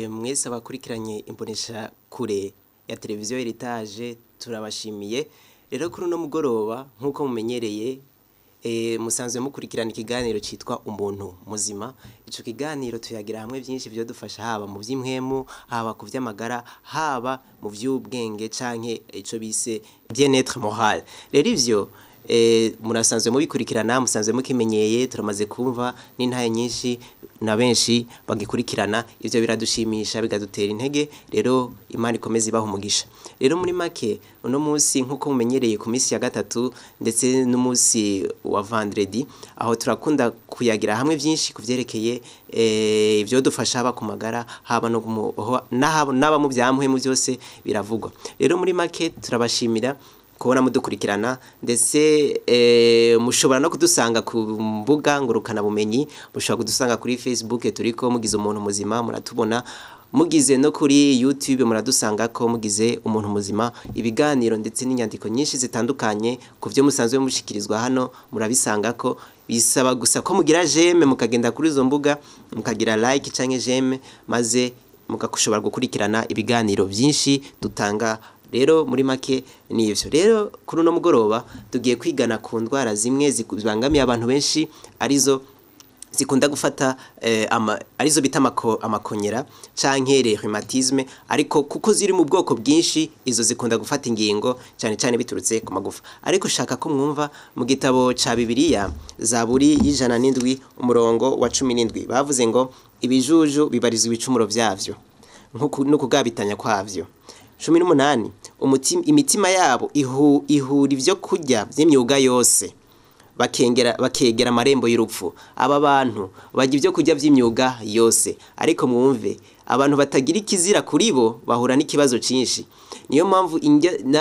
Mwese abakurikiranye imbonesha kure ya televiziyo Heritage, turabashimiye. Rero kuri uno mugoroba, nk'uko mumenyereye, musanzwe mukurikirana ikiganiro cyitwa Umuntu Muzima. Ico kiganiro tuyagira hamwe byinshi byo dufasha, haba mu by'impwemu, haba ku by'amagara, haba mu by'ubwenge canke ico bise bien-être moral. Rero ivyo murasanzwe mubikurikirana, musanzwe mukimenyeye. Turamaze kumva n'intaye nyinshi na benshi bagikurikirana. Ivyo biradushimisha, bikadutera intege. Rero Imana ikomeze ibaha umugisha. Rero muri make, uno munsi, nk'uko mumenyereye ku minsi ya gatatu ndetse n'umunsi wa vendredi, aho turakunda kuyagira hamwe byinshi kuvyerekeye ivyo dufasha, haba ku magara, haba no naba mu byamuhemu, byose biravugwa. Rero muri make turabashimira kubona mudukurikirana, ndetse mushobora no kudusanga ku mbuga ngurukana bumenyi. Mushobora kudusanga kuri Facebook, turiko mugize Umuntu Muzima muratubona. Mugize no kuri YouTube muradusanga ko mugize Umuntu Muzima. Ibiganiro ndetse n'inyandiko nyinshi zitandukanye ku byo musanzwe mushikirizwa hano murabisanga ko. Bisaba gusa ko mugira j'aime, mukagenda kuri izo mbuga mukagira like canke j'aime, maze mugakushobora gukurikirana ibiganiro byinshi dutanga. Rero muri make ni ivyo. Rero kuri uno mugoroba tugiye kwigana ku ndwara zimwe zibangamiye abantu benshi, arizo zikunda gufata arizo bita amakonyera canke rhumatisme. Ariko kuko ziri mu bwoko bwinshi, izo zikunda gufata ingingo cyane cyane biturutse ku magufa. Ariko shaka ko mwumva mu gitabo ca Bibiliya, Zaburi y'107, umurongo wa 17, bavuze ngo ibijuju bibarizwa ibicumuro vyavyo no kugabitanya kwavyo. 18, imitima yabo ihura ivyo kurya vy'imyuga yose, bakengera bakegera amarembo y'urupfu. Aba bantu barya ibyo kurya by'imyuga yose. Ariko mwumve, abantu batagira ikizira kuri bo bahura n'ikibazo cyinshi. Niyo mpamvu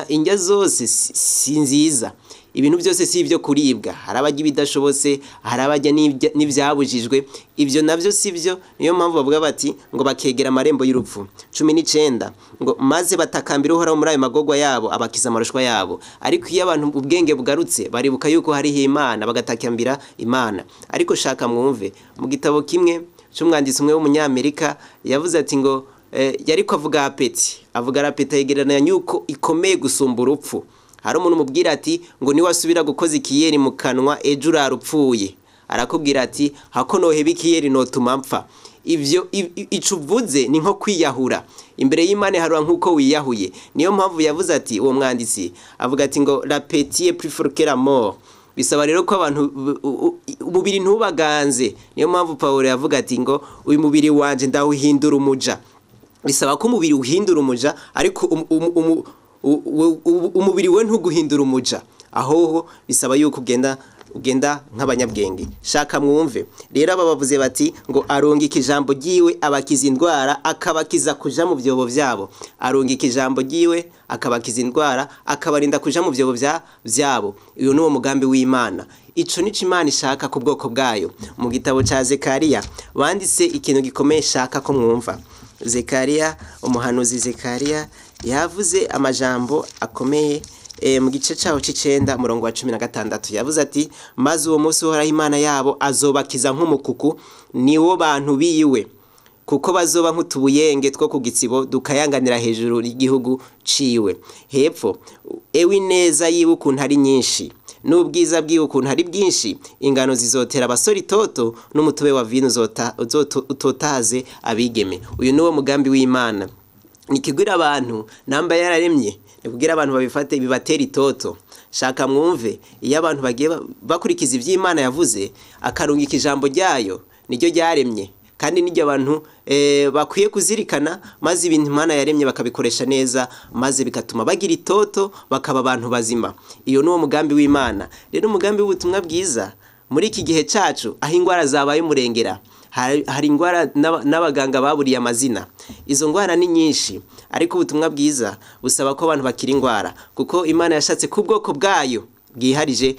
indya zose si nziza, ibintu byose si ibyo kuribwa. Hari abarya ibidashobotse, hari abarya n'ibyabujijwe, ibyo nabyo si byo. Niyo mpamvu bavuga bati ngo bakegera amarembo y'urupfu. 19, ngo maze batakambira Uhoraho muri ayo magorwa yabo, abakiza amarushwa yabo. Ariko iyo abantu ubwenge bugarutse, baribuka yuko hariho Imana, bagatakambira Imana. Ariko shaka mwumve mu gitabo kimwe c'umwanditsi umwe w'umunyamerika, yavuze ati ngo yariko avuga appétit, avuga appétit yegeranya yuko ikomeye gusumba urupfu. Hari umuntu umubwira ati ngo niwasubira gukoza ikiyeri mu kanwa ejo urarupfuye, arakubwira ati hako noheba ikiyeri notuma mpfa. Ivyo ico uvuze ni nko kwiyahura. Imbere y'Imana harura nk'uko wiyahuye. Niyo mpamvu yavuze ati, uwo mwanditsi avuga ati ngo l'appétit est plus fort que la mort. Bisaba rero ko abantu umubiri ntubaganze. Niyo mpamvu Paulo yavuga ati ngo uyu mubiri wanje ndawuhindura umuja. Bisaba ko umubiri uhindura umuja, ariko umubiri we ntuguhindura umuja. Aho bisaba yuko ugenda nk'abanyabwenge. Shaka mwumve rero, aba bavuze bati ngo arungika ijambo ryiwe, abakiza indwara, akabakiza kuja mu byobo vyabo. Arungika ijambo ryiwe, akabakiza indwara, akabarinda kuja mu byobo vyabo. Uyu ni wo mugambi w'Imana. Ico nico Imana ishaka ku bwoko bwayo. Mu gitabo ca Zekariya banditse ikintu gikomeye, shaka ko mwumva. Zekariya, umuhanuzi Zekariya yavuze amajambo akomeye mu gice cyaho c'icenda, umurongo wa 16. Yavuze ati maze uwo munsi Uhoraho Imana yabo azobakiza nk'umukuku, niwo bantu biwe, kuko bazoba nk'utubuyenge two ku gitsibo dukayanganira hejuru y'igihugu ciwe hepfo. Ewe, ineza yiwe ukuntu ari nyinshi, n'ubwiza bwiwe ukuntu ari bwinshi! Ingano zizotera abasore itoto, n'umutobe wa vino utotaze abigeme. Uyu niwo mugambi w'Imana. Ni kigwira abantu namba yararemye, ni kugira abantu babifate bibatera itoto. Shaka mwumve, iyo abantu bagiye bakurikiza ivy'Imana yavuze, akarungika ijambo ryayo, niryo ryaremye kandi niryo abantu bakwiye kuzirikana, maze ibintu Imana yaremye bakabikoresha neza, maze bigatuma bagira itoto, bakaba abantu bazima. Iyo niwo mugambi w'Imana. Rero umugambi w'ubutumwa bwiza muri iki gihe cacu, aho ingwara zabaye umurengera, hari ingwara n'abaganga baburiye amazina. Izo ngwara ni nyinshi, ariko ubutumwa bwiza busaba ko abantu bakira ingwara, kuko Imana yashatse ko ubwoko bwayo bwiharije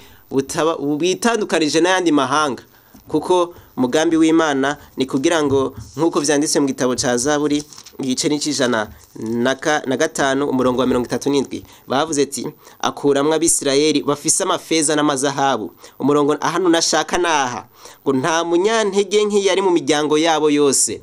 bwitandukanije n'ayandi mahanga, kuko Umugambi w'Imana ni kugira ngo, nk'uko vyanditse mu gitabo ca Zaburi igice n'105, umurongo wa 37, bavuze ati: "Akuramwo Abisirayeli bafise amafeza n'amazahabu." Umurongo hano nashaka naha ngo nta munyantege nke yari mu miryango yabo yose.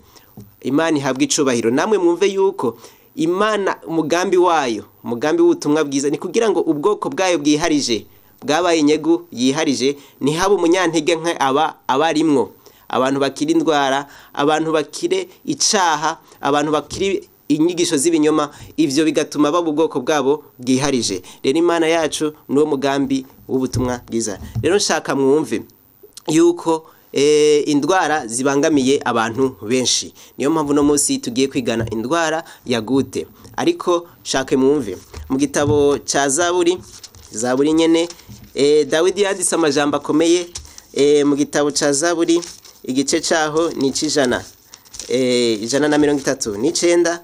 Imana ihabwa icubahiro. Namwe mwumve yuko Imana, umugambi wayo, umugambi w'ubutumwa bwiza, ni kugira ngo ubwoko bwayo bwiharije, bwabaye inyegu yiharije, ntihabe umunyantege nke aba abarimwo. Abantu bakira indwara, abantu bakire icaha, abantu bakiri inyigisho z'ibinyoma, ivyo bigatuma baba ubwoko bwabo bwiharije. Rero Imana yacu niwo mugambi w'ubutumwa bwiza. Rero nshaka mwumve yuko indwara zibangamiye abantu benshi. Niyo mpamvu no munsi tugiye kwigana indwara ya goutte. Ariko shake mwumve mu gitabo ca Zaburi, Zaburi nyene, Dawidi yanditse amajambo akomeye mu gitabo ca Zaburi, igice caho ni cijana 139,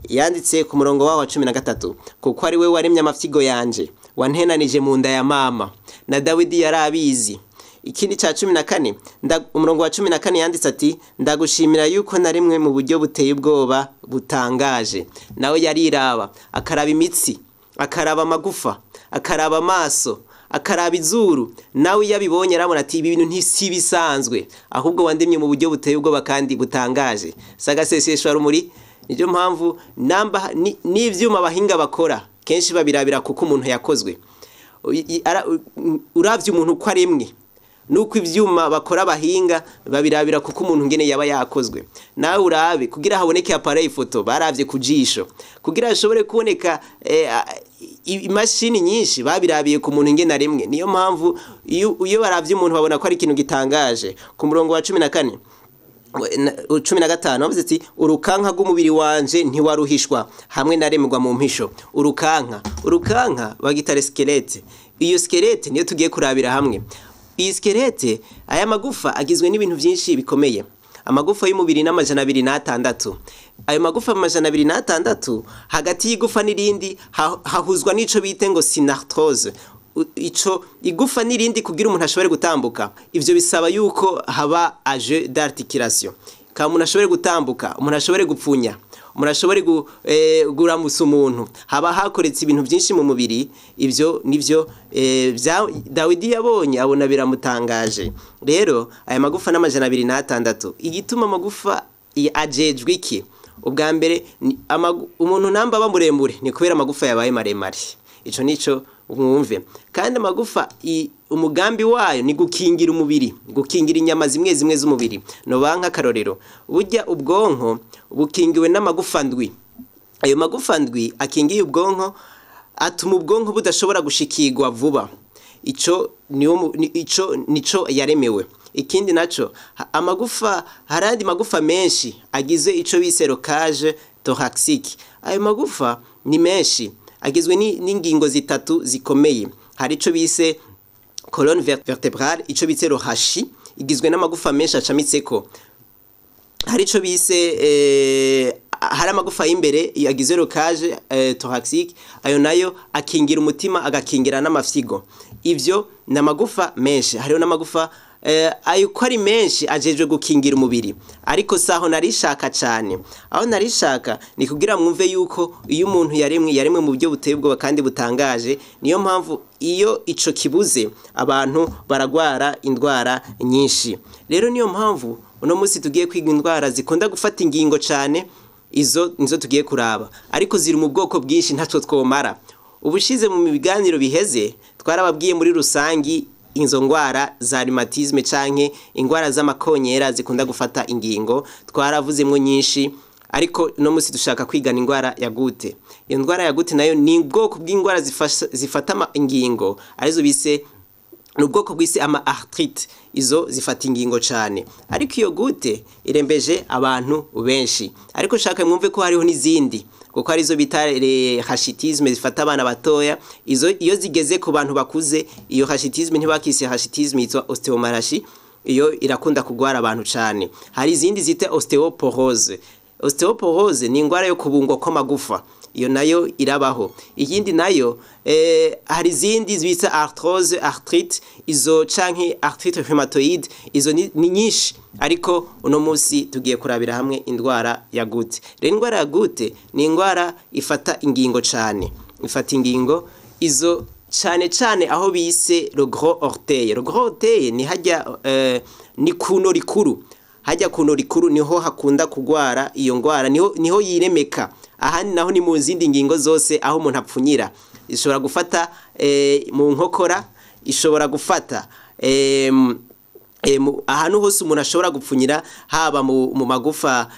yanditse ku murongo waho wa 13: "Kuko ari we waremye amafyigo yanje, wantenanije mu nda ya mama." Na Dawidi yarabizi. Ikindi ca 14, umurongo wa 14, yanditse ati: "Ndagushimira yuko naremwe mu buryo buteye ubwoba butangaje." Nawe yariraba, akaraba imitsi, akaraba amagufa, akaraba amaso, akaraba izuru. Nawe iyo abibonye arabona ati: "Ibi bintu ntisi bisanzwe, ahubwo wandemye mu buryo buteye ubwoba kandi butangaje." Sagaseseshwa rumuri. Niyo mpamvu namba n'ivyuma abahinga bakora kenshi babirabira kuko umuntu yakozwe. Uravye umuntu uko aremwe nuko ivyuma bakora abahinga babirabira kuko umuntu ngene yaba yakozwe. Nawe urabe, kugira haboneke appareil photo baravye kujisho, kugira hashobore kuboneka imashini nyinshi babirabiye ku muntu ngene aremwe. Niyo mpamvu iyo baravye umuntu babona ko ari ikintu gitangaje. Ku murongo wa 14, 15, bavuze ati: "Urukanka rw'umubiri wanje ntiwaruhishwa hamwe naremerwa mu mpisho." Urukanka bagita squelette. Iyo squelette niyo tugiye kurabira hamwe. Iyi squelette, aya magufa agizwe n'ibintu byinshi bikomeye. Amagufa y'umubiri n'206. Ayo magufa 206, hagati y'igufa n'irindi hahuzwa n'ico bite ngo synarthrose. Ico igufa n'irindi, kugira umuntu ashobore gutambuka, ivyo bisaba yuko haba jeu d'articulation, ka umuntu ashobore gutambuka, umuntu ashobore gupfunya, umuntu ashobore guramusa umuntu, haba hakoretse ibintu byinshi mu mubiri. Ivyo nivyo Dawidi yabonye, abona biramutangaje. Rero aya magufa n'206, igituma amagufa ajejwe iki? Ubwa mbere, umuntu namba aba muremure ni kubera amagufa yabaye maremare. Ico nico mwumve. Kandi amagufa, umugambi wayo ni gukingira umubiri, gukingira inyama zimwe zimwe z'umubiri. No nk'akarorero, burya ubwonko bukingiwe n'amagufa ndwi. Ayo magufa ndwi akingiye ubwonko atuma ubwonko budashobora gushikirwa vuba. Ico niwo ico nico yaremewe. Ikindi naco, amagufa, hari andi magufa menshi agize ico bise cage thoracique. Ayo magufa ni menshi, agizwe n'ingingo zitatu zikomeye. Hari ico bise colonne vertébrale, ico bise rachis, igizwe n'amagufa menshi acamitseko. Hari ico bise hari amagufa y'imbere yagize cage thoracique, ayo nayo akingira umutima, agakingira n'amafyigo. Ivyo ni amagufa menshi. Hariho n'amagufa ayo uko ari menshi ajejwe gukingira umubiri. Ariko saho narishaka cane. Aho narishaka ni kugira mwumve yuko iyo umuntu yaremwe, yaremwe mu buryo buteye ubwoba kandi butangaje. Niyo mpamvu iyo ico kibuze abantu baragwara indwara nyinshi. Rero niyo mpamvu uno munsi tugiye kwiga indwara zikunda gufata ingingo cane. Izo nizo tugiye kuraba, ariko ziri mu bwoko bwinshi, ntatwo twomara. Ubushize mu biganiro biheze twarababwiye muri rusangi izo ngwara za rhumatisme canke ingwara z'amakonyera zikunda gufata ingingo. Twaravuzemwo nyinshi, ariko no musi dushaka kwigana ingwara ya goutte. Iyo ndwara ya goutte nayo ni ubwoko bw'ingwara zifata ingingo, arizo bise, ni ubwoko bw'isi ama arthrite. Izo zifata ingingo cane, ariko iyo goutte irembeje abantu benshi. Ariko shaka mwumve ko hariho n'izindi, kuko arizo bita rachitisme zifata abana batoya. Izo iyo zigeze ku bantu bakuze, iyo rachitisme ntibakise rachitisme, yitwa ostéomalacie. Iyo irakunda kugwara abantu cane. Hari izindi zita ostéoporose. Ostéoporose ni ingwara yo kubungwa kw'amagufa. Iyo nayo irabaho. Iyindi nayo, hari izindi bita arthrose, arthrite, izo canke arthrite rhumatoïde. Izo ni nyinshi, ariko uno munsi tugiye kurabira hamwe indwara ya goutte. Rero indwara ya goutte ni indwara ifata ingingo cane, ifata ingingo izo cane cane aho bise le gros orteil. Le gros orteil ni hajya, ni kuno rikuru, hajya kuno rikuru niho hakunda kugwara iyo ngwara, niho yiremeka. Ahandi naho ni mu zindi ngingo zose aho umuntu apfunyira. Ishobora gufata mu nkokora, ishobora gufata ahantu hose umuntu ashobora gupfunyira, haba mu magufa,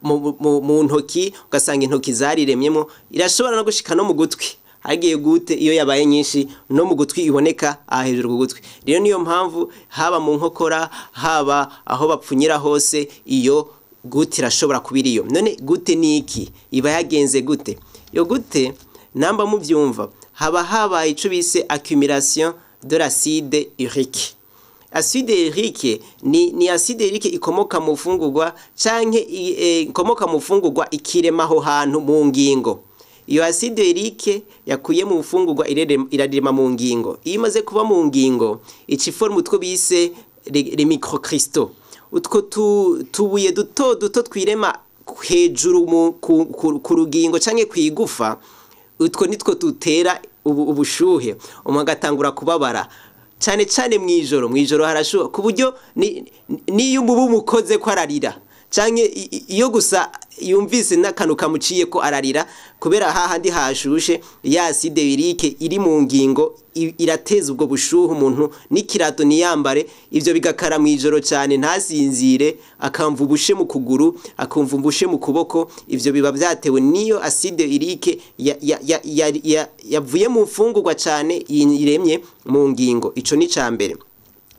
mu ntoki, ugasanga intoki zariremyemo. Irashobora no gushika no mu gutwi. Hagiye gute iyo yabaye nyinshi no mu gutwi iboneka aha hejuru ku gutwi. Rero niyo mpamvu haba mu nkokora, haba aho bapfunyira hose, iyo goutte irashobora kuba iriyo. None goutte ni iki? Iba yagenze gute iyo goutte? Namba muvyumva, haba habaye ico bise accumulation de l'acide urique. Acide urique ni acide urique ikomoka mu fungurwa canke ikomoka mu fungurwa, ikirema aho hantu mu ngingo. Iyo acide urique yakuye mu fungurwa irarema mu ngingo. Iyo imaze kuba mu ngingo, ica iforma utwo bise les microcristaux, utwo tubuye duto duto twirema hejuru ku rugingo canke kwigufa. Utwo nitwo dutera ubushuhe, umuntu agatangura kubabara cane cane mw'ijoro. Mw'ijoro harashuha ku buryo niyo umubu umukoze ko ararira, canke iyo gusa yumvise n'akantu kamuciye ko ararira, kubera hahandi hashushe. Ya acide urique iri mu ngingo irateza ubwo bushuhe, umuntu n'ikirato ntiyambare. Ivyo bigakara mw'ijoro cane, ntasinzire, akamva ubushe mu kuguru, akumva ubushe mu kuboko. Ivyo biba vyatewe n'iyo acide urique yavuye mu mfungurwa cane iremye mu ngingo. Ico ni ca mbere.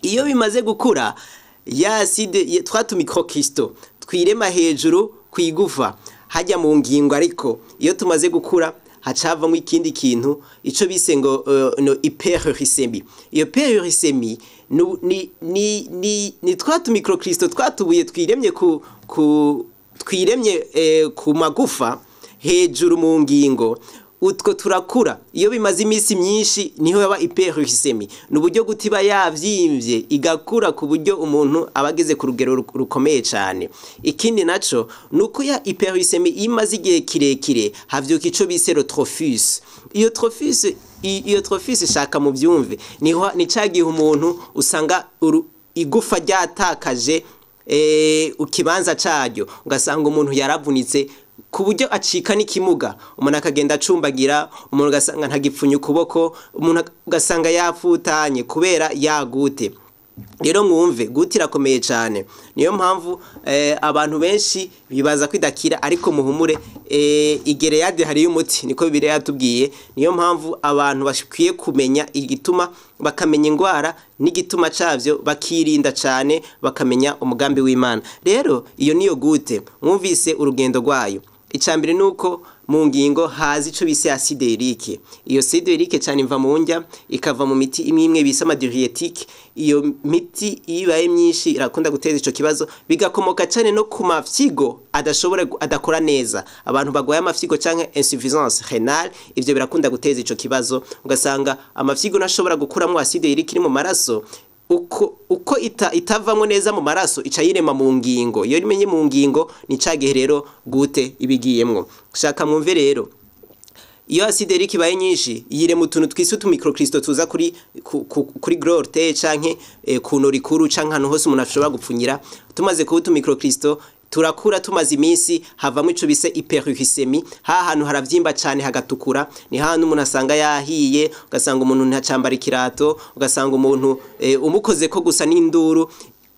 Iyo bimaze gukura, ya acide, twa tumicrocristaux twirema hejuru kwigufa hajya mu ngingo, ariko iyo tumaze gukura hacavamo ikindi kintu, ico bise ngo no hyperuricémie. Iyo hyperuricémie ni twa tumicrocristaux twatubuye twiremye ku twiremye ku magufa hejuru mu ngingo. Utwo turakura. Iyo bimaze iminsi myinshi niho yaba hyperuricémie. Ni uburyo goutte iba yavyimbye igakura ku buryo umuntu aba ageze ku rugero rukomeye cyane. Ikindi naco nuko ya hyperuricémie iyo imaze igihe kirekire, havyuka ico bise le tophus. Iyo tophus, shaka mu byumve, niho ni ca gihe umuntu usanga igufa ryatakaje ikibanza caryo, ugasanga umuntu yaravunitse ku buryo acika n'ikimuga, umuntu akagenda acumbagira, umuntu ugasanga ntagipfunya ukuboko, umuntu ugasanga yapfutanye kubera ya goutte. Rero mwumve, goutte irakomeye cyane. Niyo mpamvu abantu benshi bibaza ko idakira, ariko muhumure, i Gileyadi hariyo umuti, niko Bibiliya yatubwiye. Niyo mpamvu abantu bakwiye kumenya igituma, bakamenya indwara n'igituma cavyo, bakirinda cyane, bakamenya umugambi w'Imana. Rero iyo niyo goutte. Mwumvise urugendo rwayo. Icambere nuko mu ngingo haza ico bise acide urique. Iyo acide urique cyane imva mu ndya, ikava mu miti imwe imwe bise amadiurétique. Iyo miti iyo ibaye myinshi irakunda guteza ico kibazo, bigakomoka cyane no ku mafyigo adashobora adakora neza. Abantu bagwaye amafyigo canke insuffisance rénale, ivyo birakunda guteza ico kibazo, ugasanga amafyigo ntashobora gukuramwo acide urique iri mu maraso. Uko itavamwo neza mu maraso, ica yirema mu ngingo. Iyo rimenye mu ngingo, ni ca gihe rero goutte ibigiyemwo. Shaka mwumve rero, iyo acide urique ibaye nyinshi, yirema utuntu twise utumicrocristaux tuza kuri gros orteil canke kuno rikuru canke ahantu hose umuntu ashobora gupfunyira. Tumaze kuba utumicrocristaux, turakura. Tumaze iminsi, havamo ico bise hyperuricémie. Ha hantu haravyimba cane, hagatukura. Ni hantu umuntu asanga yahiye, ugasanga umuntu ntacambara ikirato, ugasanga umuntu umukoze ko gusa n'induru.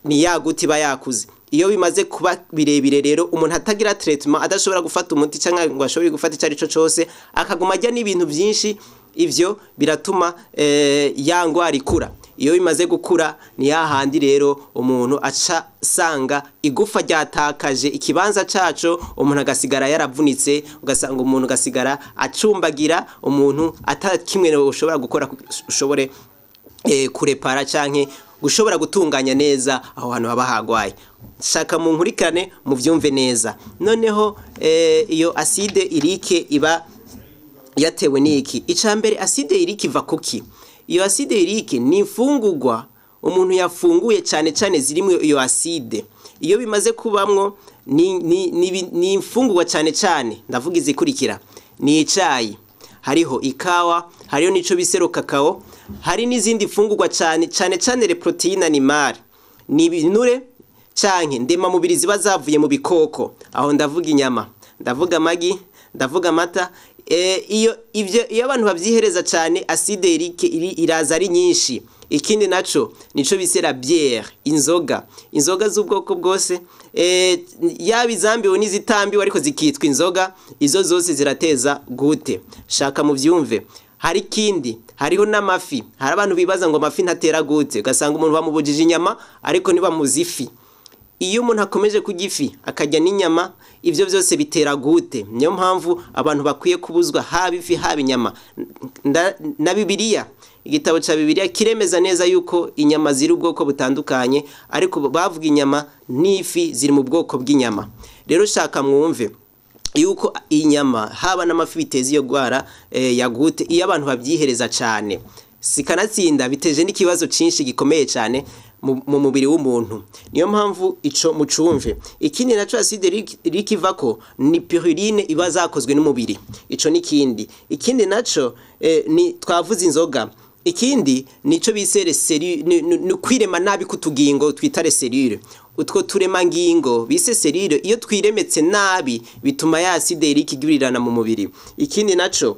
Ni ya goutte iba yakuze. Iyo bimaze kuba birebire rero, umuntu atagira traitement, adashobora gufata umuti cyangwa ngo ashobore gufata icyo ari cyo cyose, akaguma ajya n'ibintu byinshi, ivyo biratuma ya ngwara ikura. Iyo bimaze gukura, ni hahandi rero umuntu aca sanga igufa ryatakaje ikibanza caco, umuntu agasigara yaravunitse, ugasanga umuntu agasigara acumbagira, umuntu ata kimwe ushobora gukora ushobore kurepara canke gushobora gutunganya neza aho hantu haba hagwaye. Shaka mu nkurikirane muvyumve neza. Noneho iyo acide urique iba yatewe n'iki? Icambere, acide urique iva kuki? Iyo acide urique ni imfungurwa umuntu yafunguye, cyane cyane zirimo iyo acide. Iyo bimaze kubamwo ni imfungurwa, cyane cyane ndavuga izikurikira: ni icayi, hariho ikawa, hariho n'ico bise cacao, hari n'izindi mfungurwa, cyane cyane cyane les protéines animales, ni ibinure canke ndemamubiri ziba zavuye mu bikoko. Aho ndavuga inyama, ndavuga amagi, ndavuga amata. Iyo ivyo iyo abantu bavyihereza cyane, acide urique iraza ari nyinshi. Ikindi naco nico bise la bière, inzoga z'ubwoko bwose, yaba izambiwe n'izitambiwe ariko zikitwa inzoga, izo zose zirateza goutte. Shaka muvyumve. Hari ikindi, hariho n'amafi. Hari abantu bibaza ngo amafi ntatera goutte, ugasanga umuntu bamubujije inyama ariko ntibamuzi ifi. Iyo umuntu akomeje kurya ifi akarya n'inyama, ibyo byose bitera goutte. Niyo mpamvu abantu bakwiye kubuzwa haba ifi, haba inyama. Na Bibiliya, igitabo cya Bibiliya kiremeza neza yuko inyama ziri ubwoko butandukanye, ariko bavuga inyama n'ifi ziri mu bwoko bw'inyama. Rero shaka mwumve yuko inyama haba n'amafi biteza iyo ndwara ya goutte iyo abantu babyihereza cyane. Sikanatsinda biteje n'ikibazo cyinshi gikomeye cyane mu mubiri w'umuntu. Niyo mpamvu ico mucumve. Ikindi naco acide urique ivako ni purine iba zakozwe n'umubiri. Ico nikindi. Ikindi naco ni twavuze inzoga. Ikindi nico bise ni kwirema nabi kutugingo twita les cellules. Utwo turema ngingo bise cellule, iyo twiremetse nabi, bituma ya acide urique igurirana mu mubiri. Ikindi naco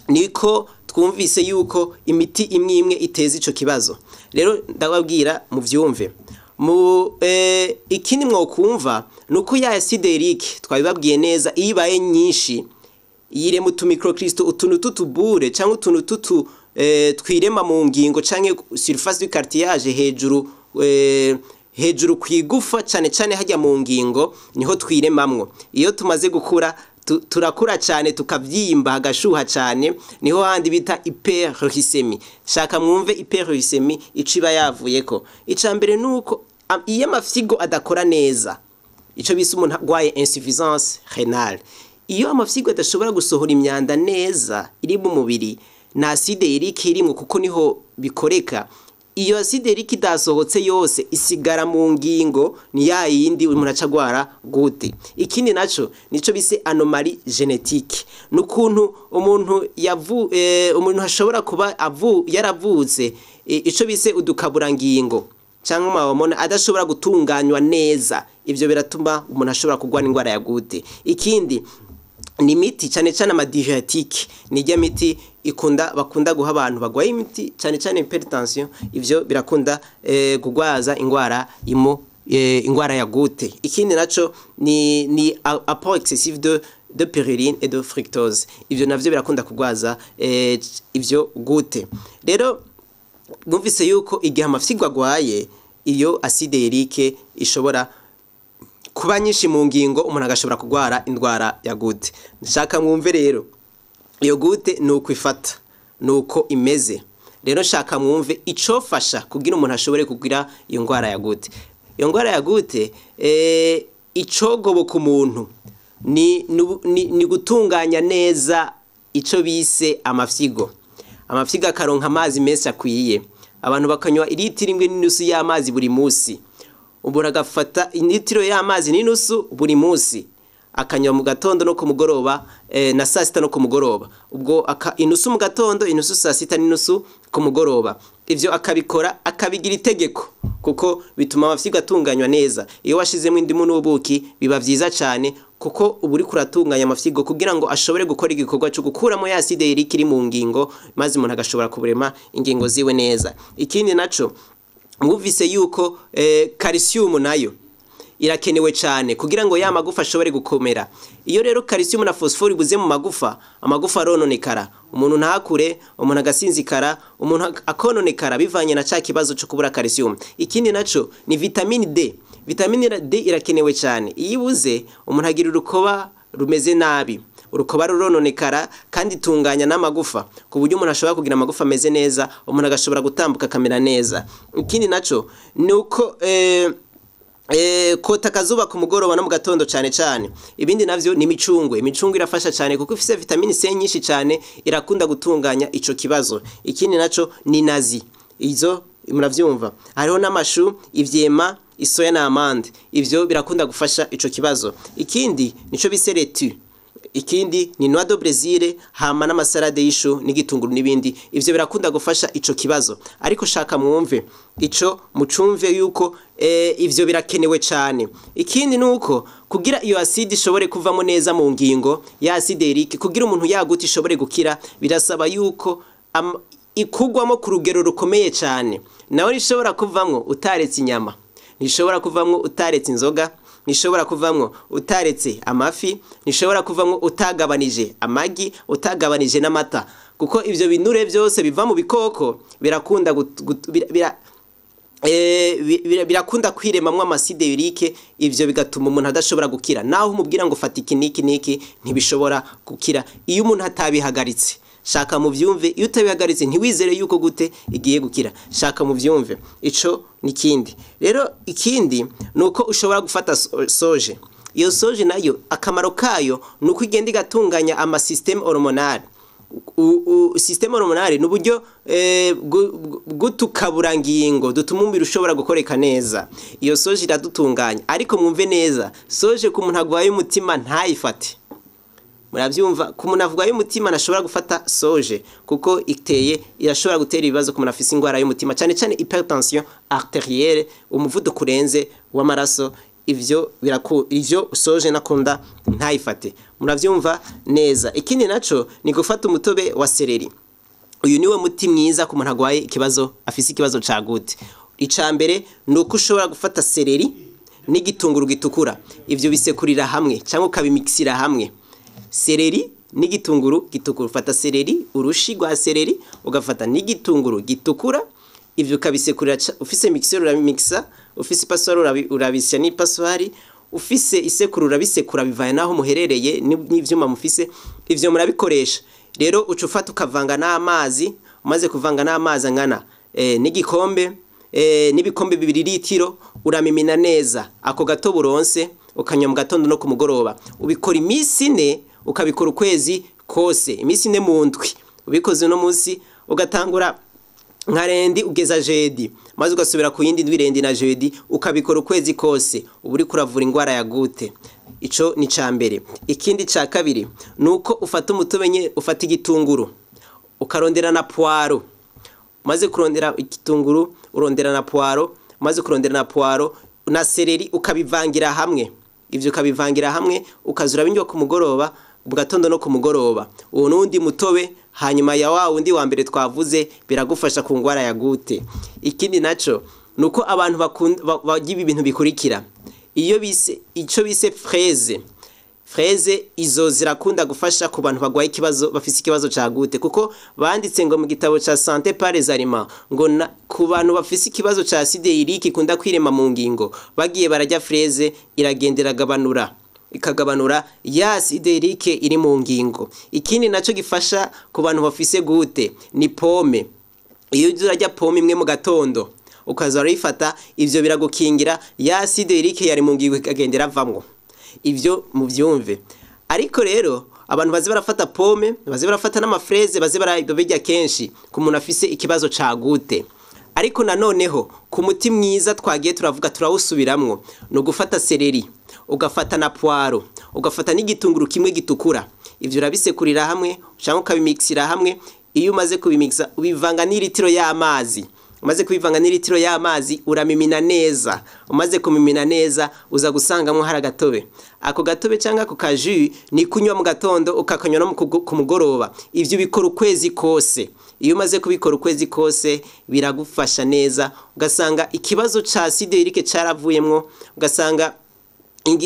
niko twumvise yuko imiti imwe imwe iteza ico kibazo. Rero ndababwira muvyumve. Mu ikindi mwokumva nuko ya acide urique twabibabwiye neza, iyo ibaye nyinshi yirema utu microcristaux, utuntu tutubure cyangwa utuntu tutu twirema mu ngingo canke surface du cartilage, hejuru kwigufa, cyane cyane hajya mu ngingo niho twiremamwo. Iyo tumaze gukura turakura cyane, tukavyimba, hagashuha cyane, niho handi bita hyperuricémie. Shaka mwumve hyperuricémie ico iba yavuyeko. Ica mbere nuko iyo amafyigo adakora neza, ico bise umuntu agwaye insuffisance rénale, iyo amafyigo adashobora gusohora imyanda neza iri mu mubiri na acide urique irimwo, kuko niho bikoreka, iyo acide urique idasohotse yose isigara mu ngingo, ni ya yindi umuntu aca agwara goutte. Ikindi naco nico bise anomalie génétique, nukuntu umuntu yavu umuntu ashobora kuba yaravutse ico bise udukaburangingo cyangwa amahormone adashobora gutunganywa neza. Ivyo biratuma umuntu ashobora kugwara indwara ya goutte. Ikindi ni imiti, cyane cyane amadiurétiques, ni miti ikunda bakunda guha abantu bagwaye imiti, cyane cyane hypertension. Ivyo birakunda kugwaza ingwara imo ingwara ya goutte. Ikindi naco ni apport excessif de purine et de fructose. Ivyo navyo birakunda kugwaza ivyo goutte. Rero mwumvise yuko igihe amafyigo agwaye, iyo acide urique ishobora kuba nyinshi mu ngingo, umuntu agashobora kugwara indwara ya goutte. Nshaka mwumve rero iyo goutte ni uko ifata, ni uko imeze. Rero nshaka mwumve icofasha kugira umuntu ashobore kugira iyo ndwara ya goutte. Iyo ndwara ya goutte, icogoboka umuntu ni gutunganya neza ico bise amafyigo, amafyigo akaronka amazi menshi akwiye, abantu bakanywa ilitiro 1.5 y'amazi buri munsi. Umuntu agafata ilitiro y'amazi n'inusu buri munsi, akanywa mu gatondo no ku mugoroba, na saa sita no ku mugoroba. Ubwo inusu mu gatondo, inusu saa sita n'inusu ku mugoroba. Ivyo akabikora akabigira itegeko, kuko bituma amafyigo atunganywa neza. Iyo washizemo indimu n'ubuki biba vyiza cane, kuko uba uriko uratunganya amafyigo kugira ngo ashobore gukora igikorwa cyo gukuramo ya acide urique iri mu ngingo, maze umuntu agashobora kuburema ingingo ziwe neza. Ikindi naco mwumvise yuko calcium nayo irakenewe cyane kugira ngo ya magufa ashobore gukomera. Iyo rero calcium na phosphore ibuze mu magufa, amagufa arononekara, umuntu ntakure, umuntu agasinzikara, umuntu akononekara bivanye na ca kibazo cyo kubura calcium. Ikindi naco ni vitamine D. Vitamine D irakenewe cyane. Iyo ibuze, umuntu agira urukoba rumeze nabi. Urukoba rurononekara kandi itunganya n'amagufa ku buryo umuntu ashobora kugira amagufa ameze neza, umuntu agashobora gutambuka akamera neza. Ikindi naco ni uko kota akazuba ku mugoroba no mu gatondo cyane cyane. Ibindi navyo ni imicungwe. Imicungwe irafasha cyane kuko ifise vitamine C nyinshi cyane, irakunda gutunganya ico kibazo. Ikindi naco ni nazi, izo muravyumva. Hariho n'amashu, ivyema, isoya na amande, ivyo birakunda gufasha ico kibazo. Ikindi nico bise laitue. Ikindi ni noix de Brésil, hama n'amasalade y'ishu n'igitunguru n'ibindi, ivyo birakunda gufasha ico kibazo. Ariko shaka mwumve ico mucumve yuko ivyo birakenewe cyane. Ikindi nuko kugira iyo acide ishobore kuvamo neza mu ngingo ya acide urique, kugira umuntu yaguta ishobore gukira, birasaba yuko ikugwamo ku rugero rukomeye cyane. Nawe rishobora kuvamwo utaretse inyama, ntishobora kuvamwo utaretse inzoga, ntishobora kuvamwo utaretse amafi, ntishobora kuvamwo utagabanije amagi, utagabanije n'amata, kuko ivyo binure byose biva mu bikoko birakunda birakunda kwiremamwo ama acide urique. Ivyo bigatuma umuntu adashobora gukira. Naho umubwira ngo fata iki niki niki, ntibishobora gukira iyo umuntu atabihagaritse. Shaka mu vyumve, iyo utabihagaritse ntiwizere yuko gute igiye gukira. Shaka mu vyumve, ico nikindi. Rero ikindi nuko ushobora gufata soje. Iyo soje nayo akamaro kayo nuko igenda igatunganya ama système hormonal. Système hormonal ni uburyo bw'utukaburangingo dutuma umubiri ushobora gukoreka neza. Iyo soje iradutunganya. Ariko mwumve neza, soje ku muntu agwaye umutima ntayifate. Murabyumva, ku muntu arwaye umutima ntashobora gufata soje, kuko iteye irashobora gutera ibibazo ku muntu afise ingwara y'umutima, cyane cyane hypertension artérielle, umuvuduko urenze w'amaraso. Ivyo biraku ivyo soje nakunda ntayifate. Muravyumva neza. Ikindi naco ni gufata umutobe wa céleri. Uyu niwe muti mwiza ku muntu agwaye ikibazo, afise ikibazo ca gute. Ica mbere ni uko ushobora gufata céleri n'igitunguru gitukura, ivyo bisekurira hamwe cyangwa ukabimixira hamwe. Céleri n'igitunguru gitukura, ufata céleri, urushi rwa céleri, ugafata n'igitunguru gitukura, ivyo ukabisekurira. Ufise mixeur urabimixa, ufise passoire urabisya n'i passoire, ufise isekuru urabisekura, bivaye naho muherereye n'ivyuma mufise, ivyo murabikoresha. Rero uca ufata ukavanga n'amazi. Umaze kuvanga n'amazi angana n'igikombe n'ibikombe 2 litiro, uramimina neza ako gato buronse, ukanywa mu gatondo no ku mugoroba. Ubikora iminsi 4, ukabikora ukwezi kose, iminsi 4 mu ndwi. Ubikoze uno munsi, ugatangura nka lundi ugeza jeudi, maze ugasubira ku yindi ndwi, lundi na jeudi, ukabikora ukwezi kose, uba uriko uravura ingwara ya gute. Ico ni ca mbere. Ikindi ca kabiri nuko ufata umutobe nye, ufata igitunguru, ukarondera na poireau. Umaze kurondera igitunguru, urondera na poireau, umaze kurondera na poireau na céleri, ukabivangira hamwe. Ivyo ukabivangira hamwe, ukazura binywa ku mugoroba, mu gatondo no ku mugoroba. Uwo nundi mutobe hanyuma ya wa wundi wa mbere twavuze, biragufasha ku ngwara ya gute. Ikindi naco nuko abantu bakunda barya ibi bintu bikurikira: iyo bise, ico bise fraise. Fraise izo zirakunda gufasha ku bantu bagwaye ikibazo, bafise ikibazo ca gute, kuko banditse ngo mu gitabo ca Santé par les aliments ngo ku bantu bafise ikibazo ca acide urique ikunda kwirema mu ngingo, bagiye bararya fraise, iragenda iragabanura, ikagabanura ya acide urique iri mu ngingo. Ikindi naco gifasha ku bantu bafise gute ni pomme. Iyo uza urarya pomme imwe mu gatondo, ukaza urayifata, ivyo biragukingira ya acide urique yari mu ngingo, ikagenda iravamwo. Ivyo muvyumve. Ariko rero abantu baze barafata pomme, baze barafata n'ama fraises, baze barabirya kenshi ku muntu afise ikibazo ca gute. Ariko nanoneho ku muti mwiza twagiye turavuga, turawusubiramwo, ni ugufata céleri, ugafata na poireau, ugafata n'igitunguru kimwe gitukura. Ivyo urabisekurira hamwe cyangwa ukabimixira hamwe. Iyo umaze kubimixa, ubivanga n'iritiro y'amazi. Umaze kubivanga n'iritiro y'amazi, uramimina neza. Umaze kumimina neza, uza gusangamo hari agatobe. Ako gatobe cyangwa ako ka jus ni kunywa mu gatondo, ukakanywa no ku mugoroba. Ivyo ubikora ukwezi kose. Iyo umaze kubikora ukwezi kose, biragufasha neza, ugasanga ikibazo ca acide urique caravuyemwo, ugasanga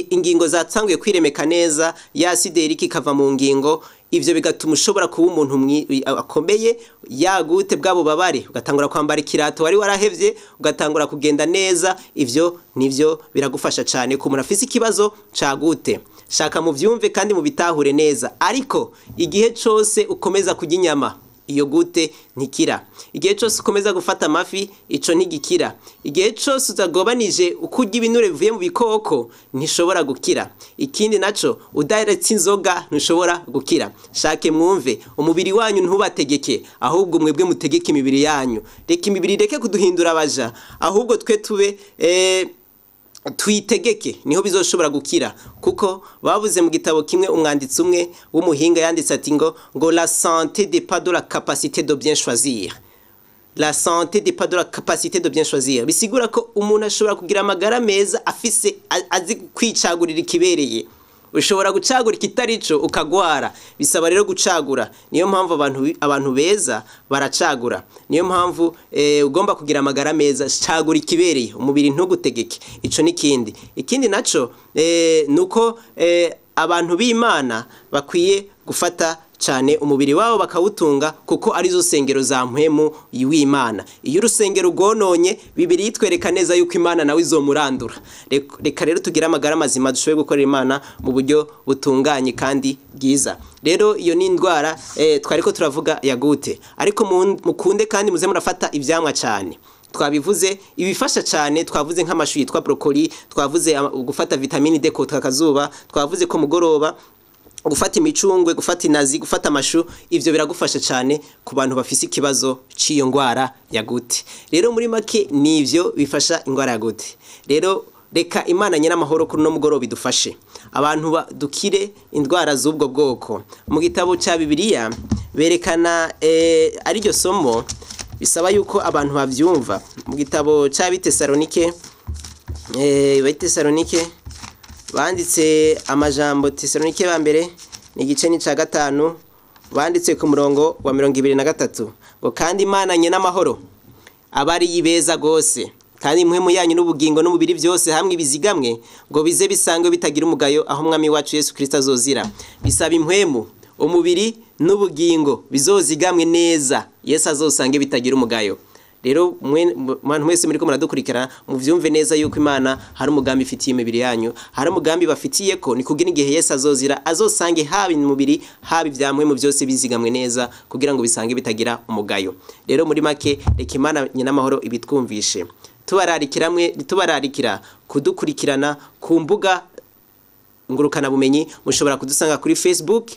ingingo zatanguye kwiremeka neza, ya acide urique ikava mu ngingo. Ivyo bigatuma ushobora kuba umuntu akomeye, yagute bwa bubabare, ugatangura kwambara ikirato wari warahevye, ugatangura kugenda neza. Ivyo nivyo biragufasha cyane ku muntu afise ikibazo cagute. Shaka muvyumve kandi mubitahure neza. Ariko igihe cose ukomeza kurya inyama, iyo gute ntikira. Igihe cyose ukomeza gufata amafi, ico ntigikira. Igihe cyose utagobanije ukurya ibinure bivuye mu bikoko, ntishobora gukira. Ikindi naco, udaretse inzoga ntushobora gukira. Shake mwumve, umubiri wanyu ntubategeke, ahubwo mwebwe mutegeke imibiri yanyu. Reka imibiri ireke kuduhindura abaja, ahubwo twe tube tuyitegeke, niho bizoshobora gukira. Kuko bavuze mu gitabo kimwe, umwanditsi umwe w'umuhinga yanditse ati ngo "La santé dépend de la capacité de bien choisir." La santé dépend de la capacité de bien choisir, bisigura ko umuntu ashobora kugira amagara meza afise azi kwicagurira ikibereye. Ushobora gucagura ikitari cyo ukagwara. Bisaba rero gucagura. Niyo mpamvu abantu beza baracagura. Niyo mpamvu ugomba kugira amagara meza, cagura ikibereye, umubiri ntugutegeke. Ico n'ikindi. Ikindi naco nuko abantu b'Imana bakwiye gufata cyane umubiri wabo bakawutunga, kuko arizo sengero za mpwemu w'Imana. Iyo urusengero rwononye, Bibiliya itwereka neza yuko Imana nawe izomurandura. Reka rero tugire amagara mazima, dushoboye gukorera Imana mu buryo butunganye kandi bwiza. Rero iyo ni indwara twari ko turavuga ya gute. Ariko mukunde kandi muze murafata ivyamwa cyane. Twabivuze ibifasha cyane, twavuze nk'amashu yitwa brocoli, twavuze gufata vitamine D kotsa akazuba, twavuze ko mugoroba gufata imicungwe, gufata inazi, gufata amashu. Ivyo biragufasha cyane ku bantu bafise ikibazo c'iyo ngwara ya gute. Rero muri make nivyo bifasha ingwara ya gute. Rero reka Imana nyine amahoro kuri no mugoroba idufashe, abantu dukire indwara z'ubwo bwoko. Mu gitabo ca Bibiliya berekana ariryo somo bisaba yuko abantu bavyumva. Mu gitabo c'Abitesalonike, Bitesalonike banditse amajambo, Tesalonike ba mbere ni igice ni ca 5, banditse ku murongo wa 23 ngo: "Kandi Imana nye n'amahoro aba ari yibeza gose, kandi impwemu yanyu n'ubugingo n'umubiri byose hamwe bizigamwe, ngo bize bisangwe bitagira umugayo aho Umwami wacu Yesu Kristo azozira." Bisaba impwemu, umubiri n'ubugingo bizozigamwe neza, Yesu azosange bitagira umugayo. Rero mwantu mwese muriko muradukurikirana, muvyumve neza yuko Imana hari umugambi ifitiye imibiri yanyu, hari umugambi bafitiye ko ni kugira igihe Yesu azozira azosange haba imubiri, haba ivyamwe mu byose bizigamwe neza, kugira ngo bisange bitagira umugayo. Rero muri make, reka Imana nyinamahoro ibitwumvishe. Tubararikira mwe, tubararikira kudukurikirana ku mbuga ngurukana bumenyi. Mushobora kudusanga kuri Facebook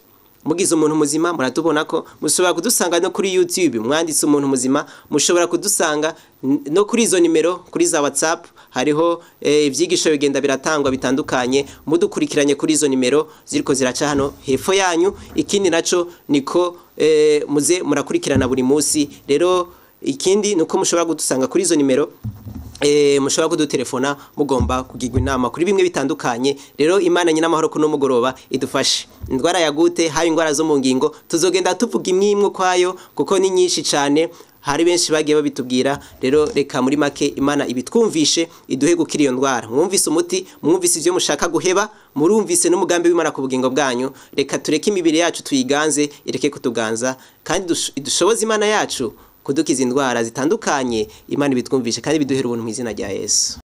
mugize Umuntu Muzima, muratubona ko mushobora kudusanga no kuri YouTube mwanditse Umuntu Muzima. Mushobora kudusanga no kuri izo nimero, kuri za WhatsApp hariho ivyigisho bigenda biratangwa bitandukanye. Mudukurikiranye kuri izo nimero ziriko ziraca hano hepfo yanyu. Ikindi naco niko muze murakurikirana buri munsi. Rero ikindi nuko mushobora kudusanga kuri izo nimero, mushobora kudutelefona mugomba kugirwa inama kuri bimwe bitandukanye. Rero Imana nyina amahoro kuno mugoroba idufashe indwara ya gute, haba indwara zo mu ngingo. Tuzogenda tuvuga imwe imwe ukwayo, kuko ni nyinshi cyane, hari benshi bagiye babitubwira. Rero reka muri make Imana ibitwumvishe, iduhe gukira iyo ndwara. Mwumvise umuti, mwumvise ibyo mushaka guheba, murumvise n'umugambi w'Imana ku bugingo bwanyu. Reka tureke imibiri yacu tuyiganze, ireke kutuganza, kandi idushoboze Imana yacu kudukiza indwara zitandukanye. Imana ibitwumvishe kandi biduhere ubuntu mu izina rya Yesu.